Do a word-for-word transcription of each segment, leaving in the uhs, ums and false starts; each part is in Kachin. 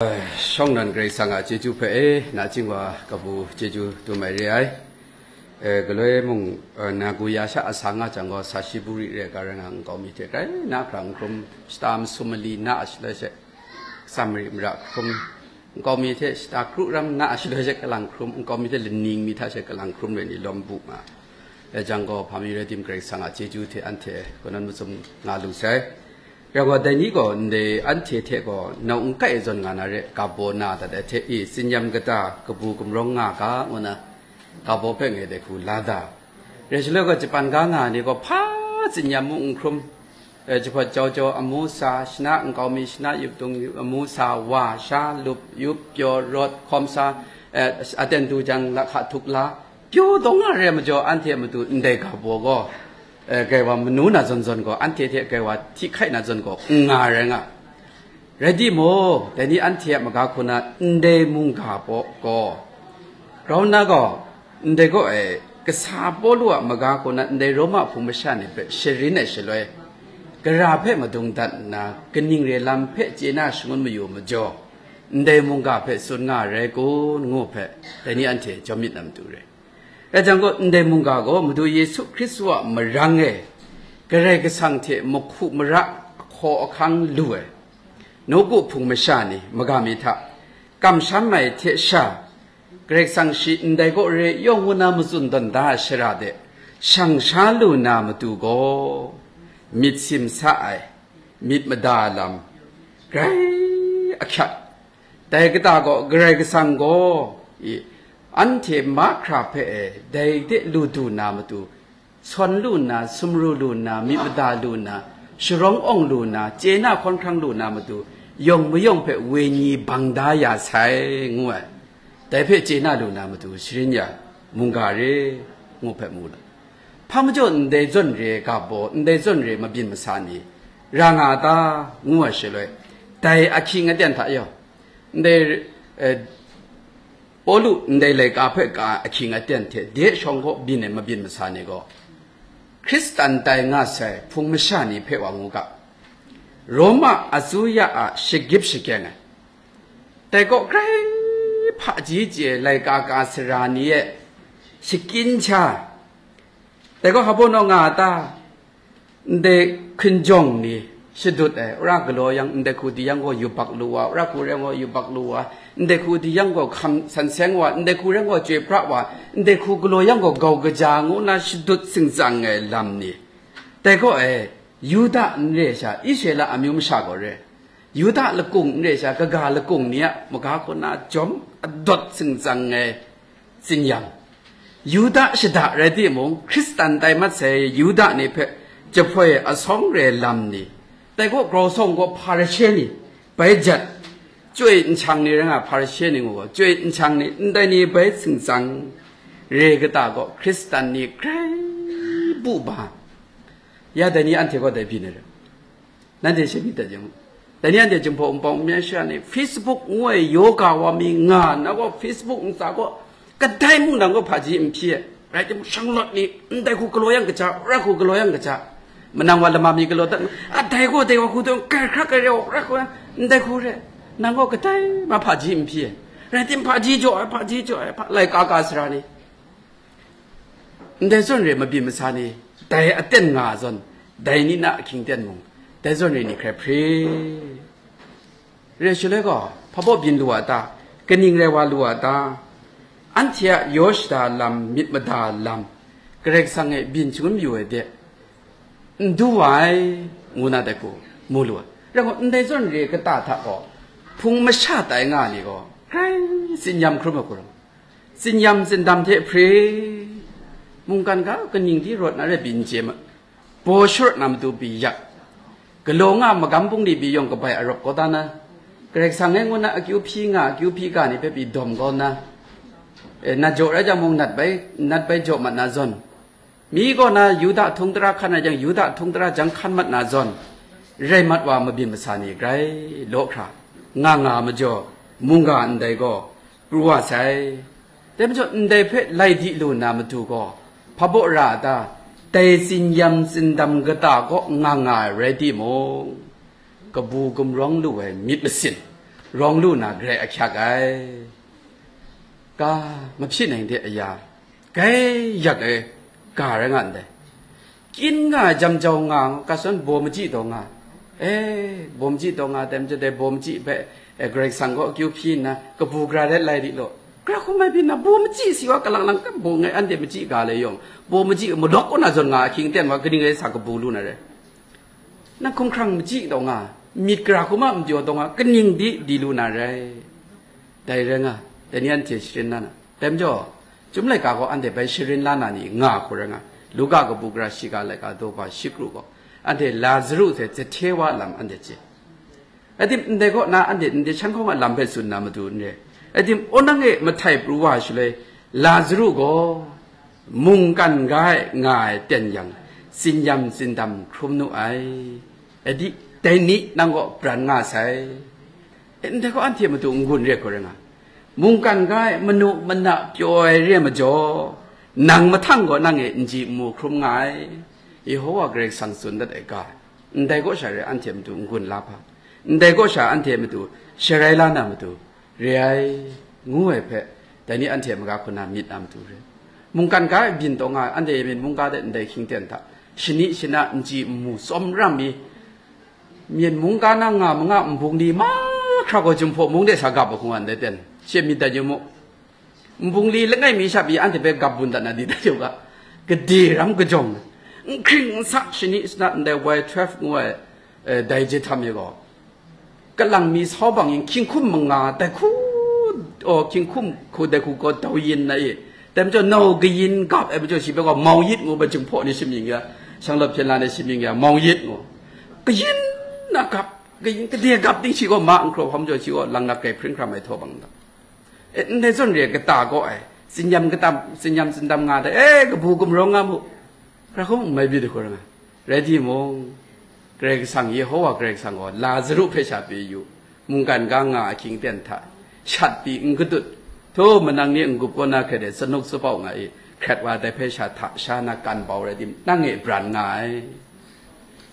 Shawng nan Karai Kasang a chyeju hpe e, nachying wa kabu chyeju dum ai re ai. E, galoi mung, e, na gu ya sha a sa nga jang gaw, sa shi buri re ga rai nga nkau mi hte grai na hkra n hkrum, shata masum mali na a shaloi she, samari mara hkrum, nkau mi hte shata kru ram na a shaloi she kalang hkrum, nkau mi hte laning mi hta she kalang hkrum re ni lawm bu nga. E jang gaw, hpa mi rai tim, Karai Kasang a chyeju hte anhte kaw nan mazum nga lu sai. Rai gaw, dai ni gaw ndai anhte hte gaw nau n kai ai zawn nga na re, ga baw na dat ai hte e, tsinyam kata kabu gumrawng nga ga, ngu na ga baw hpe ngai dai hku la da. Rai shaloi gaw, japan ga nga ai ni gaw hpa tsinyam mung n hkrum, e, jahpawt jau jau amu sa, shana nkau mi, shana yup dung yup amu sa, wa, sha, lup, yup, pyaw, rawt, hkawm sa, e, aten du jang, lahka htuk la, pyaw dawng nga re ai majaw, anhte a matu ndai ga baw gaw, e, grai wa manu na zawn zawn gaw, anhte hte grai wa hti hkai na zawn gaw, n nga rai nga. Rai timung, dai ni anhte a maga hku na ndai mungga baw gaw, grau nna gaw, ndai gaw e, kasa Pawlu a maga hku na ndai Roma hpung masha ni hpe sharin ai shaloi, gara hpe madung dat nna, kaning re lam hpe chye na shangun mayu majaw, ndai mungga hpe tsun nga ai rai kun, ngu hpe, dai ni anhte jawm myit na matu re. Rai jang gaw, ndai mungga gaw Madu Yesu Hkristu a marang e Karai Kasang hte mahku mara ahkaw ahkang lu ai, nawku hpung masha ni, maga mi hta kamsham ai hte sha, Karai Kasang shi ndai gaw re yawng ngu na matsun tawn da ai shara de shang sha lu na matu gaw, myit simsa ai, myit mada ai lam grai ahkyak. Dai kata gaw, Karai Kasang gaw, i, anhte mahkra hpe e dai de lu du na matu, sawn lu nna, sumru lu nna, myit mada lu nna, sharawng awng lu nna, chye na hkawn hkrang lu na matu, yawng mayawng hpe wenyi bang da ya sai, ngu ai. Dai hpe chye na lu na matu, sharin ya, mungga re, ngu hpe mu la. Hpa majaw ndai zawn re ga baw, ndai zawn re mabyin masa ni ra nga ta, ngu ai shaloi, dai ahkying aten hta yawng, ndai, eh, Pawlu ndai laika hpe ka ahkying aten hte de shawng kaw byin ai mabyin masa ni gaw, Hkristan tai nga sai hpung masha ni hpe wa ngu ga, Roma asuya a shagip shakeng ai, dai gaw grai hpaji chye ai laika ka sara ni e shakyin sha, dai gaw hpa baw naw nga a ta? Ndai hkinjawng ni shadut ai, wora galaw yang, ndai hku di yang gaw yubak lu wa, wora hku rai yang gaw yubak lu wa, ndai hku di yang gaw hkam san seng wa, ndai hku rai yang gaw chyoi pra wa, ndai hku galaw yang gaw gau kaja ngu nna shadut singtsang ai lam ni. Dai gaw e, Yuda n re ai sha, Israela amyu masha gaw re, Yuda lakung n re ai sha, kaga lakung ni a maga kaw na jawm adawt singtsang ai tsinyam, Yuda shada rai timung, Hkristan tai mat sai Yuda ni hpe jahpoi asawng re lam ni, dai gaw grau sawng gaw Hparishe ni bai jat, chyoi nshang ni rai nga, Hparishe ni ngu gaw, chyoi nshang ni ndai ni bai singtsang re kata gaw, Hkristan ni grai bu ba, ya dai ni anhte gaw dai byin ai re. Nanhte she myit dat yang, dai ni anhte Jinghpaw Wunpawng n-, n-, sha ni, Facebook ngu ai yoga wa mi nga nna gaw, Facebook ntsa gaw kadai mung nang gaw hpaji n hpyi ai. Rai timung, shanglawt ni ndai hku galaw yang kaja, wora hku galaw yang kaja, manang wa lama mi galaw dat, a dai gaw dai wa hku dawng, kai hkra kai rau, wora hku, ndai hku re, nang gaw kadai ma hpaji n hpyi ai. Rai timung, hpaji jaw ai, hpaji jaw ai, hpa, laika ka sara ni, ndai zawn re mabyin masa ni, dai aten nga zawn, dai ni na ahkying ten mung, dai zawn re ni hkrai hpre. Re shaloi gaw, hpa baw byin lu a ta? Kaning rai wa lu a ta? Anhte a yaw shada lam, myit mada lam, Karai Kasang e byin shangun mayu ai de, n du wa ai, ngu na dai hku mu lu ai. Rai gaw, ndai zawn re kata hta gaw, hpung masha tai nga ni gaw, grai tsinyam hkrum ai hku ram, tsinyam tsindam hte hpre, mungkan ga kaning di rawt na rai pyi n chye ma, baw sharawt na matu pyi yak, galaw nga magam bungli pyi yawng kabai arawk kau da na, Karai Kasang e ngu na akyu hpyi nga, akyu hpyi ga ni hpe pyi dawm kau na, e, nat jaw rai jang mung, nat bai, nat bai jaw mat na zawn, mi gaw na Yuda htung tara hkan rai jang, Yuda htung tara jang hkan mat na zawn, rai mat wa mabyin masa ni grai law hkra nga nga majaw, mungga ndai gaw pru wa sai. Dai majaw, ndai hpe lai di lu na matu gaw, hpa baw ra a ta? Dai tsinyam tsindam kata kaw nga nga ai rai timung, kabu gumrawng lu ai myit masin, rawng lu na grai ahkyak ai. Ka mahpyi nang de aya, gai yak ai ga rai nga ndai. Kyin nga ai jam jau nga, ka san baw machyi taw nga. E, baw machyi taw nga, tem jade baw machyi hpe, e, Karai Kasang gaw akyu hpyi nna, kabu gara let lai di law. Gara hkum ai byin na, baw machyi si wa, kalang lang kan baw ngai, anhte machyi ga le yawng, baw machyi malawk kaw na zawn nga, ahkying ten wa, kaning rai sa kabu lu na rai. Nang hkumhkrang machyi taw nga, myit gara hkum a mjaw taw nga, kaning di di lu na rai. Dai rai nga, dai ni anhte sharin la na. Dai majaw, Chyum laika gaw anhte bai sharin la na ni nga hku rai nga, Luka kabu gara shiga laika daw ba shikru gaw, anhte Lazaru hte Zahte wa lam anhte chye. Adim ndai kaw na anhte ndai shan hkawng a lam hpe tsun na matu n re. Adim, o nang e mahtai pru wa shaloi, Lazaru gaw mungkan ga e nga ai ten yang, tsinyam tsindam hkrum nu ai. Adi, dai ni nang kaw bran nga sai. E, ndai gaw anhte matu n-gun re hku rai nga, mungkan ga e manu mana pyaw ai re ai majaw, nang mahtang gaw nang e n ji n mu hkrum nga ai. Yehowa Karai Kasang tsun dat ai ga, ndai kaw sha re anhte matu n-gun la hpa, ndai kaw sha anhte matu sharai la na matu re ai, ngu ai hpe, dai ni anhte maga hku na myit na matu re. Mungkan ga e byin taw nga ai, anhte myen mungga de ndai hkying ten hta, shani shana n ji n mu tsawm ram mi, myen mungga na nga manga nbung li mahkra gaw Jinghpaw mung de sa gap ai hku nga ndai ten, she myit dat yu mu. Nbung li langai mi sha pyi anhte hpe gap bun dat na di dat yu ga, gade ram kajawng, n hkring n sa, shani shana ndai Y twelve ngu ai, eh, dai je htam e gaw, kalang mi sau bang yin hkying hkum manga dai hku, aw, hkying hkum hku dai hku gaw dau yin na i, dai majaw nau kayin gap ai majaw shi hpe gaw mau yit ngu, ba Jinghpaw ni shamying ya, shanglawt hpyen la ni shamying ya, mau yit ngu, kayin na gap, kayin kade gap ting shi gaw ma n hkraw hpa majaw shi gaw lang na grai hpring hkra mai htaw bang da. E, ndai zawn re kata gaw ai, tsinyam katam, tsinyam tsindam nga dai, e, kabu gumrawng nga mu, hkra hkum n mai byi dahku ra nga. Rai timung, Karai Kasang, Yehowa Karai Kasang gaw Lazaru hpe sha pyi yu, mungkan ga nga ahkying ten hta, shat pyi n gadut, htu manang ni n-gup kaw na hkre de sanuk tsapau nga i, hkret wa dai hpe sha hta sha na kan bau rai tim, nang e bran nga ai.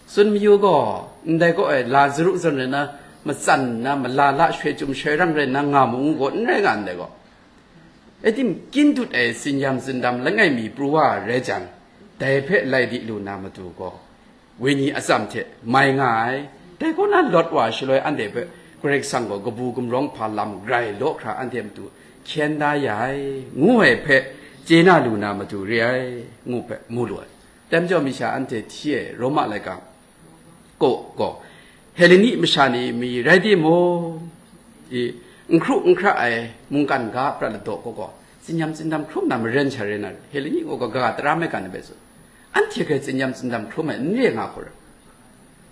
Tsun mayu gaw, ndai kaw e Lazaru zawn rai na, matsan nna, malala shoi chyum shoi rang rai nna nga mu ngu gaw, n rai nga ndai gaw. E tim, kyin dut ai tsinyam tsindam langai mi pru wa rai jang, dai hpe lai di lu na matu gaw, Wenyi atsam hte mai nga ai. Dai kaw na lawt wa shaloi anhte hpe Karai Kasang gaw kabu gumrawng hpa lam grai law hkra anhte matu hkyen da ya ai, ngu ai hpe chye na lu na matu re ai, ngu hpe mu lu ai. Dai majaw, masha anhte hti e Roma laika kaw gaw, Heleni masha ni mi rai timung, i, n hkru n hkra ai mungkan ga prat ladaw kaw gaw, tsinyam tsindam hkrum na maren sha re na, Heleni kaw ga, ga tara maigan ni bai tsun. Anhte hkrai tsinyam tsindam hkrum ai n re nga hku rai.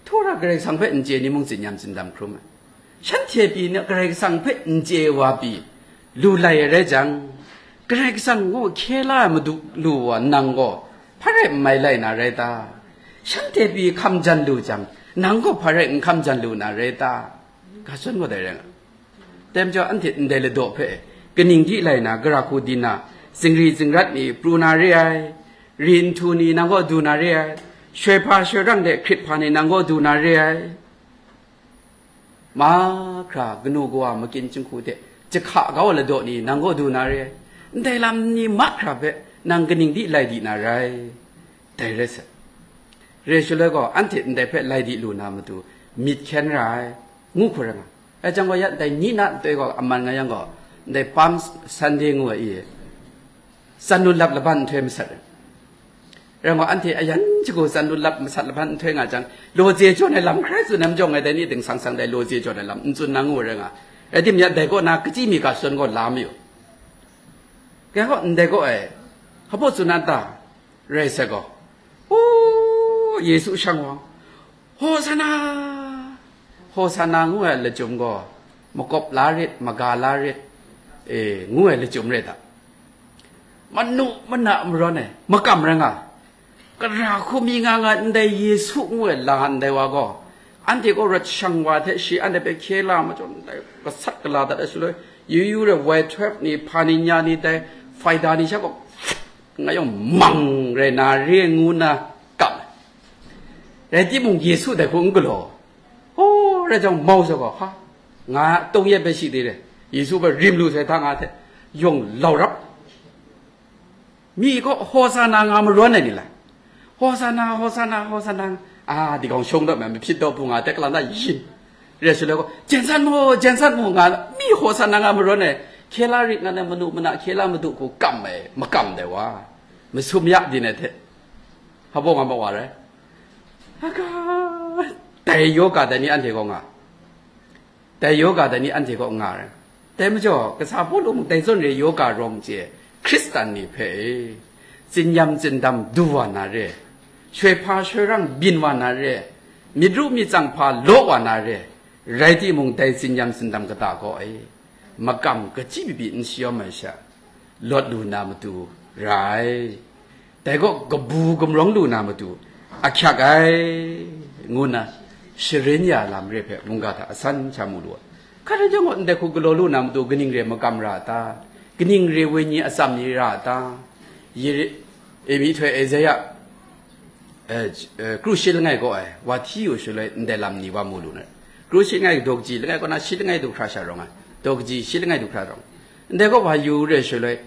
Htawra Karai Kasang hpe n chye ni mung tsinyam tsindam hkrum ai. Shanhte pyi na Karai Kasang hpe n chye wa pyi lu lai ai rai jang, Karai Kasang gaw hkye la ai madu lu wa nang gaw, hpa rai n mai lai na rai ta? Shanhte pyi hkam jan lu jang, nang gaw hpa rai n hkam jan lu na rai ta? Ga zawn gaw dai rai nga. Dai majaw, anhte ndai ladaw hpe kaning di lai na, gara hku di na, zingri zingrat ni pru na re ai, ri nhtu ni nang kaw du na re ai, shoi hpa shoi rang de hkrit hpa ni nang kaw du na re ai, mahkra kanu kawa makyin jinghku hte jahka kau ai ladaw ni nang kaw du na re ai, ndai lam ni mahkra hpe nang kaning di lai di na rai? Dai rai sai. Re shaloi gaw, anhte ndai hpe lai di lu na matu myit hkyen ra ai, ngu hku rai nga. Rai jang gaw, ya ndai ni na nhtoi gaw aman nga yang gaw, ndai Palm Sunday ngu ai i, tsan lun lap laban nhtoi masat ai. Rai gaw, anhte ayan shagu tsan lun lap masat laban nhtoi nga jang, lawze jawn ai lam hkrai tsun ai majaw, ngai dai ni ting sang sang dai lawze jawn ai lam n tsun na ngu rai nga. Rai tim, ya dai kaw na kachyi mi ga shadawn gaw la mayu. Kaya gaw, ndai kaw ai, hpa baw tsun na ta? Rai sai gaw, o, Yesu shang wa, Hosana! Hosana ngu ai lachyum gaw, makawp la rit, maga la rit, e, ngu ai lachyum rai ta? Manu mana marawn ai, makam rai nga, gara hku mi nga nga ndai Yesu ngu ai la ndai wa gaw, anhte gaw rat shang wa hte shi anhte hpe hkye la majaw, ndai gasat gala dat ai shaloi, yu yu rai Y twelve ni, hpa ni, nya ni, dai faida ni sha gaw, nga yawng mang rai na re ngu nna kam ai. Rai timung, Yesu dai hku n galaw. O, rai jang, mau sa gaw, ha, Nga tong yet bai shi de re. Yesu bai rim lu sai hta nga hte yawng lau rap. Mi gaw Hosana nga marawn ai ni lai? Hosana, Hosana, Hosana. A, digawng shawng dat mai, mahpyit daw bu nga, tekalang da yin. Re shaloi gaw, jen sat mu, jen sat mu nga, mi Hosana nga marawn ai. Hkye la rit nga na manu mana hkye la madu hku kam ai, makam dai wa. Masum ya byin ai hte. Hpa baw nga ma wa rai. Aga, dai yoga dai ni anhte gaw nga. Dai yoga dai ni anhte kaw nga ai. Dai majaw, kasa Pawlu mung dai zawn re yoga rawng chye Hkristan ni hpe e, tsinyam tsindam du wa na re, shoi hpa shoi rang byin wa na re, myit ru myit tsang hpa law wa na re, rai timung, dai tsinyam tsindam kata kaw e, makam kachyi byi byi n shayawm ai sha, lawt lu na matu ra ai. Dai gaw kabu gumrawng lu na matu ahkyak ai, ngu nna sharin ya lam re hpe mungga hta asan sha mu lu ai. Hkra jang gaw ndai hku galaw lu na matu kaning re makam ra a ta? Kaning re wenyi atsam ni ra a ta? Yere-, e, myihtoi Esaia, eh, j-, eh, kru shi langai kaw ai, wa hti yu shaloi ndai lam ni wa mu lu na. Kru shi langai daw kaji langai kaw na shi langai du hkra sha rawng ai, daw kaji shi langai du hkra rawng. Ndai kaw wa yu re shaloi,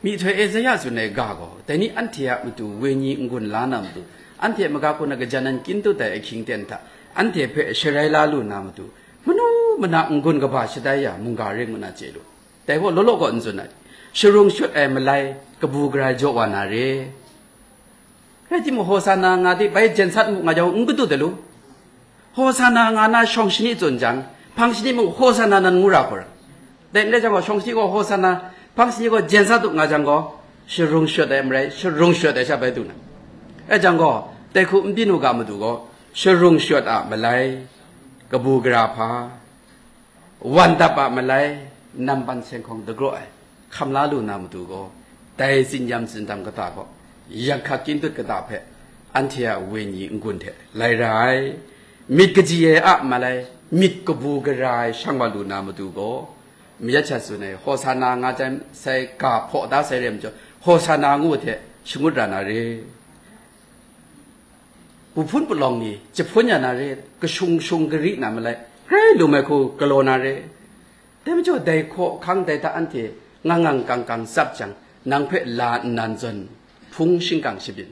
myihtoi Esaia tsun ai ga gaw, dai ni anhte a matu wenyi n-gun la na matu, anhte maga hku na gajan nan kyin dut ai ahkying ten hta, anhte hpe sharai la lu na matu, manu mana n-gun kaba shatai ya mungga re ngu na chye lu. Dai gaw law law gaw n tsun ai, sharung shut ai malai kabu gara jaw wa na re. Rai timung, Hosana nga de bai jen sat mu nga jang, n kadut ai lu. Hosana nga na shawng shani tsun jang, hpang shani mung Hosana nan ngu ra hkor. Dai n rai jang gaw, shawng shani gaw Hosana, hpang shani gaw jen sat u nga jang gaw, sharung shut ai marai, sharung shut ai sha bai du na. Rai jang gaw, dai hku n byin u ga matu gaw, sharung shut a malai, kabu gara hpa, wan dap a malai, nampan seng hkawng dagraw ai, hkam la lu na matu gaw, dai tsinyam tsindam kata gaw, yak hkak kyin dut kata hpe, anhte a wenyi n-gun hte lai ra ai. Myit kaji ai a malai, myit kabu gara ai shang wa lu na matu gaw, mayat sha tsun ai, Hosana nga jang sai ga hpaw da sai re majaw, Hosana ngu hte shangut ra na re. Hpu hpun palawng ni jahpun ya na re, kashung shung gari na malai, grai lum ai hku galaw na re. Dai majaw, dai hkaw hkang dai hta anhte ngang ngang kang kang tsap jang, nang hpe la nnan zawn hpung shingkang shabyin,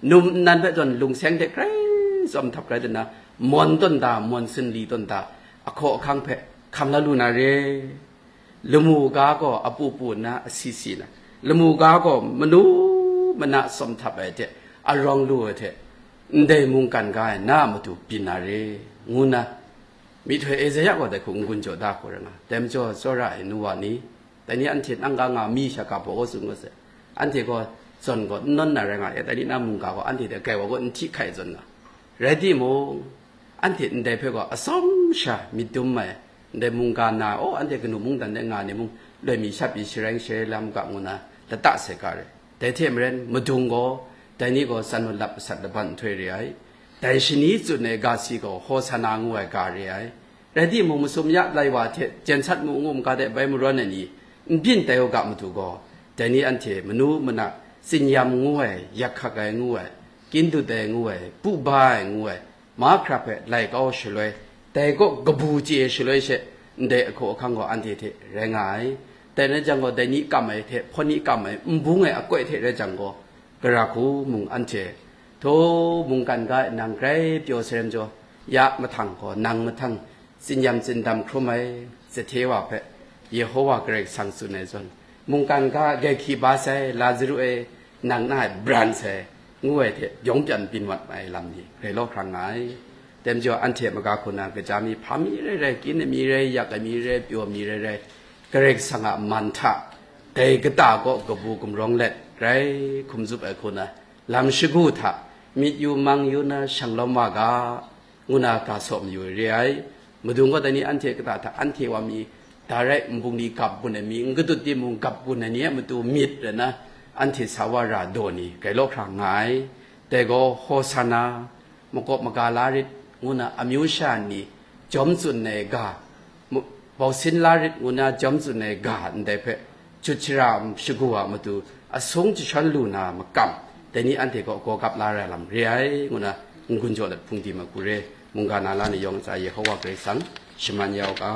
num nnan hpe zawn lung seng hte grai tsawm htap rai nna, mawn tawn da, mawn sinli tawn da, ahkaw ahkang hpe hkam la lu na re. Lamu ga gaw apu pu nna asi si na, lamu ga gaw manu mana tsawm htap ai hte arawng lu ai hte, ndai mungkan ga ai na a matu byin na re, ngu nna, myihtoi Esaia gaw dai hku n-gun jaw da hku rai nga. Dai majaw, tsawra ai nu wa ni, dai ni anhte nang ga nga mi sha ga baw gaw tsun ngut sai. Anhte gaw zawn gaw n nawn na rai nga e, dai ni na mungga gaw anhte hte grai wa gaw n hti hkai zawn na. Rai timung, anhte ndai hpe gaw atsawm sha myit dum ai, ndai mungga na, o, anhte kanu mungdan de nga ni mung, loi mi sha pyi shareng sharai lam ga ngu na lata sai ga re. Dai hte maren, madung gaw, dai ni gaw tsan malap masat laban nhtoi re ai. Dai shani tsun ai ga si gaw Hosana ngu ai ga re ai. Rai timung, masum ya lai wa hte jen sat mu ngu maga de bai marawn ai ni, n byin tai u ga matu gaw, dai ni anhte manu mana tsinyam ngu ai, yak hkak ai ngu ai, kyin dut ai ngu ai, pu ba ai ngu ai, mahkra hpe lai kau shaloi, dai kaw kabu chye shaloi she, ndai ahkaw ahkang gaw anhte hte rai nga ai. Dai rai jang gaw, dai ni kam ai hte hpawn ni kam ai n bung ai akoi hte rai jang gaw, gara hku mung anhte, htaw mungkan ga e nang grai pyaw sai rai majaw, ya mahtang gaw nang mahtang tsinyam tsindam hkrum ai, sahte wa hpe Yehowa Karai Kasang tsun ai zawn, mungkan ga gai hkyi ba sai, Lazaru e, nang na e bran sai, ngu ai hte byawng pyan byin wat ai lam ni grai law hkrang nga ai. Dai majaw, anhte maga hku na kaja mi, hpa mi rai rai, kyin ai mi rai, yak ai mi rai, pyaw mi rai rai, Karai Kasang a man hta, dai kata kaw kabu gumrawng let, grai hkum zup ai hku na, lam shagu hta myit yu mang yu na shang lawm wa ga, ngu na ga saw mayu ai re ai. Madung gaw dai ni anhte kata hta anhte wa mi, da rai nbung ni gap gun ai mi, n gadut timung gap gun ai ni a matu myit rai na, anhte sa wa ra daw ni grai law hkra nga ai. Dai gaw Hosana, makawp maga la rit, ngu na amyu sha ni jawm tsun ai ga, mu-, bausin la rit ngu na jawm tsun ai ga ndai hpe, jut shara shagu a matu asung jashawn lu na makam, dai ni anhte gaw gaw gap la ra lam re ai, ngu na n-gun jaw let hpung di ma hku re, mungga na la ni yawng ntsa Yehowa Karai Kasang, shaman yau ga.